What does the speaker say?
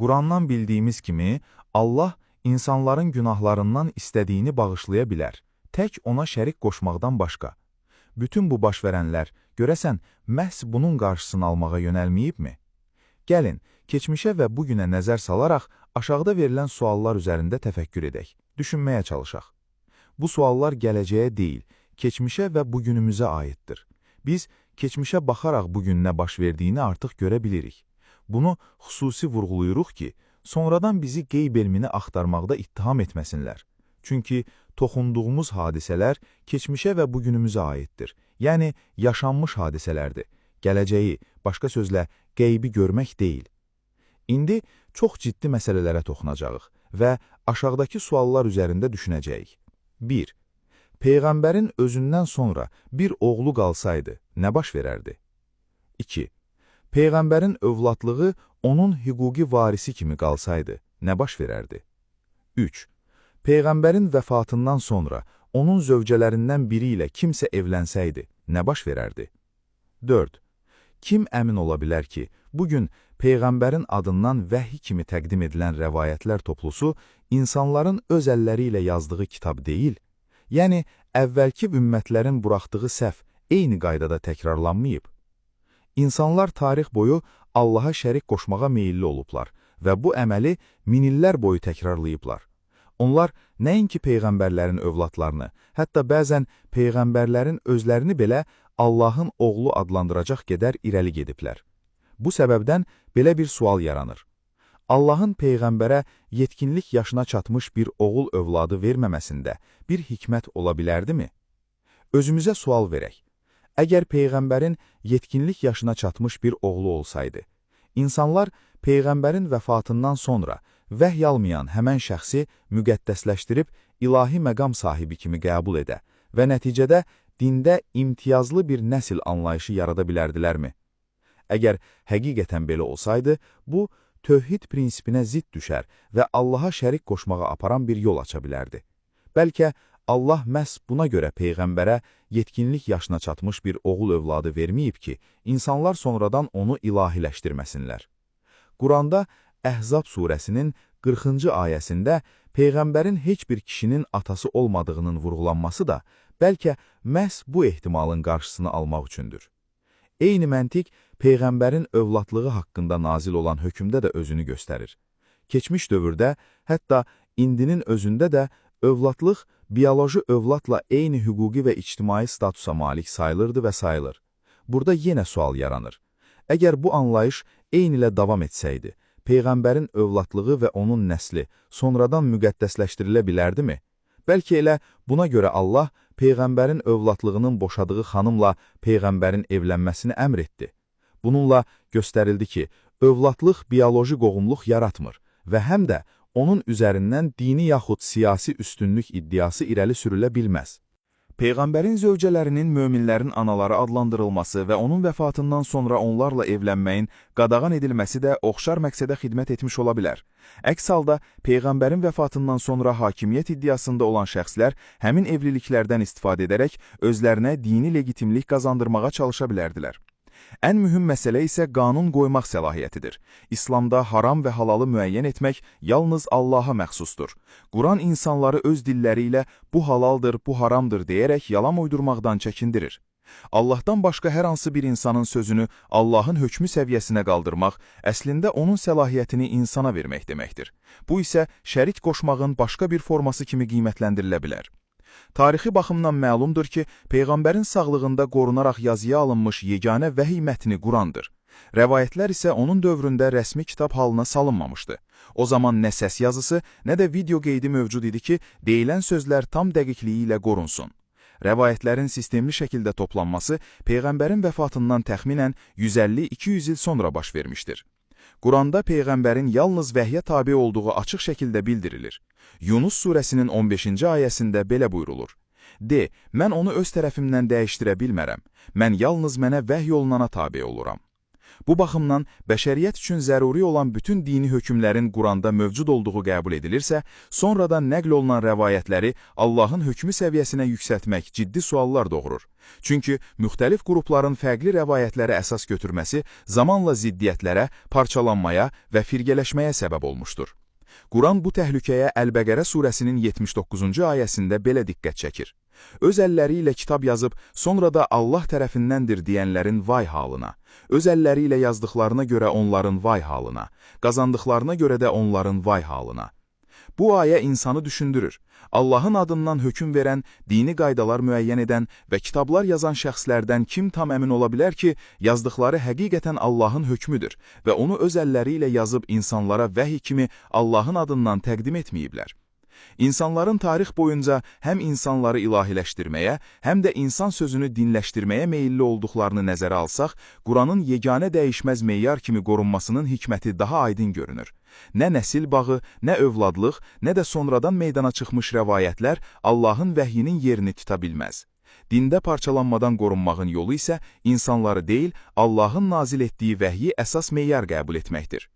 Qurandan bildiyimiz kimi, Allah insanların günahlarından istədiyini bağışlaya bilər, tək ona şərik qoşmaqdan başqa. Bütün bu baş verənlər, görəsən, məhz bunun qarşısını almağa yönəlməyibmi? Gəlin, keçmişə və bugünə nəzər salaraq aşağıda verilən suallar üzərində təfəkkür edək, düşünməyə çalışaq. Bu suallar gələcəyə deyil, keçmişə və bugünümüzə aiddir. Biz keçmişə baxaraq bugün nə baş verdiyini artıq görə bilirik. Bunu xüsusi vurğuluyuruq ki, sonradan bizi qeyb elmini axtarmaqda ittiham etməsinlər. Çünki toxunduğumuz hadisələr keçmişə və bugünümüzə aiddir. Yəni, yaşanmış hadisələrdir. Gələcəyi, başqa sözlə, qeybi görmək deyil. İndi çox ciddi məsələlərə toxunacağıq və aşağıdakı suallar üzərində düşünəcəyik. 1. Peyğəmbərin özündən sonra bir oğlu qalsaydı, nə baş verərdi? 2. Peyğəmbərin övladlığı onun hüquqi varisi kimi qalsaydı, nə baş verərdi? 3. Peyğəmbərin vəfatından sonra onun zövcələrindən biri ilə kimsə evlənsəydi, nə baş verərdi? 4. Kim əmin ola bilər ki, bugün Peyğəmbərin adından vəhy kimi təqdim edilən rəvayətlər toplusu insanların öz əlləri ilə yazdığı kitab deyil, yəni əvvəlki ümmətlərin buraxdığı səhv eyni qaydada təkrarlanmayıb? İnsanlar tarix boyu Allaha şərik qoşmağa meyilli olublar və bu əməli min illər boyu təkrarlayıblar. Onlar nəinki peyğəmbərlərin övladlarını, hətta bəzən peyğəmbərlərin özlərini belə Allahın oğlu adlandıracaq qədər irəli gediblər. Bu səbəbdən belə bir sual yaranır. Allahın peyğəmbərə yetkinlik yaşına çatmış bir oğul övladı verməməsində bir hikmət ola bilərdimi? Özümüzə sual verək. Əgər peyğəmbərin yetkinlik yaşına çatmış bir oğlu olsaydı, insanlar peyğəmbərin vəfatından sonra vəhy almayan həmən şəxsi müqəddəsləşdirib ilahi məqam sahibi kimi qəbul edə və nəticədə dində imtiyazlı bir nəsil anlayışı yarada bilərdilərmi? Əgər həqiqətən belə olsaydı, bu, tövhid prinsipinə zidd düşər və Allaha şərik qoşmağa aparan bir yol aça bilərdi. Bəlkə Allah məhz buna görə peyğəmbərə yetkinlik yaşına çatmış bir oğul övladı verməyib ki, insanlar sonradan onu ilahiləşdirməsinlər. Quranda Əhzab surəsinin 40-cı ayəsində peyğəmbərin heç bir kişinin atası olmadığının vurğulanması da bəlkə məhz bu ehtimalın qarşısını almaq üçündür. Eyni məntiq peyğəmbərin övladlığı haqqında nazil olan hökmdə də özünü göstərir. Keçmiş dövrdə, hətta indinin özündə də övladlıq bioloji övladla eyni hüquqi və ictimai statusa malik sayılırdı və sayılır. Burada yenə sual yaranır. Əgər bu anlayış eynilə davam etsəydi, peyğəmbərin övladlığı və onun nəsli sonradan müqəddəsləşdirilə bilərdimi? Bəlkə elə buna görə Allah peyğəmbərin övladlığının boşadığı xanımla peyğəmbərin evlənməsini əmr etdi. Bununla göstərildi ki, övladlıq bioloji qohumluq yaratmır və həm də onun üzərindən dini yaxud siyasi üstünlük iddiası irəli sürülə bilməz. Peyğəmbərin zövcələrinin möminlərin anaları adlandırılması və onun vəfatından sonra onlarla evlənməyin qadağan edilməsi də oxşar məqsədə xidmət etmiş ola bilər. Əks halda, Peyğəmbərin vəfatından sonra hakimiyyət iddiasında olan şəxslər həmin evliliklərdən istifadə edərək özlərinə dini legitimlik qazandırmağa çalışa bilərdilər. Ən mühüm məsələ isə qanun qoymaq səlahiyyətidir. İslamda haram və halalı müəyyən etmək yalnız Allaha məxsusdur. Quran insanları öz dilləri ilə bu halaldır, bu haramdır deyərək yalan uydurmaqdan çəkindirir. Allahdan başqa hər hansı bir insanın sözünü Allahın hökmü səviyyəsinə qaldırmaq, əslində onun səlahiyyətini insana vermək deməkdir. Bu isə şərik qoşmağın başqa bir forması kimi qiymətləndirilə bilər. Tarixi baxımdan məlumdur ki, Peyğəmbərin sağlığında qorunaraq yazıya alınmış yeganə vəhiy mətni Qurandır. Rəvayətlər isə onun dövründə rəsmi kitab halına salınmamışdı. O zaman nə səs yazısı, nə də video qeydi mövcud idi ki, deyilən sözlər tam dəqiqliyi ilə qorunsun. Rəvayətlərin sistemli şəkildə toplanması Peyğəmbərin vəfatından təxminən 150-200 il sonra baş vermişdir. Quranda Peyğəmbərin yalnız vəhyə tabi olduğu açıq şəkildə bildirilir. Yunus surəsinin 15-ci ayəsində belə buyrulur. De, mən onu öz tərəfimdən dəyişdirə bilmərəm. Mən yalnız mənə vəhy olunana tabi oluram. Bu baxımdan bəşəriyyət üçün zəruri olan bütün dini hökmlərin Quranda mövcud olduğu qəbul edilirsə, sonradan nəql olunan rəvayətləri Allahın hökmü səviyyəsinə yüksəltmək ciddi suallar doğurur. Çünki müxtəlif qrupların fərqli rəvayətləri əsas götürməsi zamanla ziddiyyətlərə, parçalanmaya və firqələşməyə səbəb olmuşdur. Quran bu təhlükəyə Əl-Bəqərə surəsinin 79-cu ayəsində belə diqqət çəkir. Öz əlləri ilə kitab yazıb, sonra da Allah tərəfindəndir deyənlərin vay halına, öz əlləri ilə yazdıqlarına görə onların vay halına, qazandıqlarına görə də onların vay halına. Bu ayə insanı düşündürür. Allahın adından hökm verən, dini qaydalar müəyyən edən və kitablar yazan şəxslərdən kim tam əmin ola bilər ki, yazdıqları həqiqətən Allahın hökmüdür və onu öz əlləri ilə yazıb insanlara vəhy kimi Allahın adından təqdim etməyiblər. İnsanların tarix boyunca həm insanları ilahiləşdirməyə, həm də insan sözünü dinləşdirməyə meyilli olduqlarını nəzərə alsaq, Quranın yeganə dəyişməz meyar kimi qorunmasının hikməti daha aydın görünür. Nə nəsil bağı, nə övladlıq, nə də sonradan meydana çıxmış rəvayətlər Allahın vəhyinin yerini tuta bilməz. Dində parçalanmadan qorunmağın yolu isə insanları deyil, Allahın nazil etdiyi vəhyi əsas meyar qəbul etməkdir.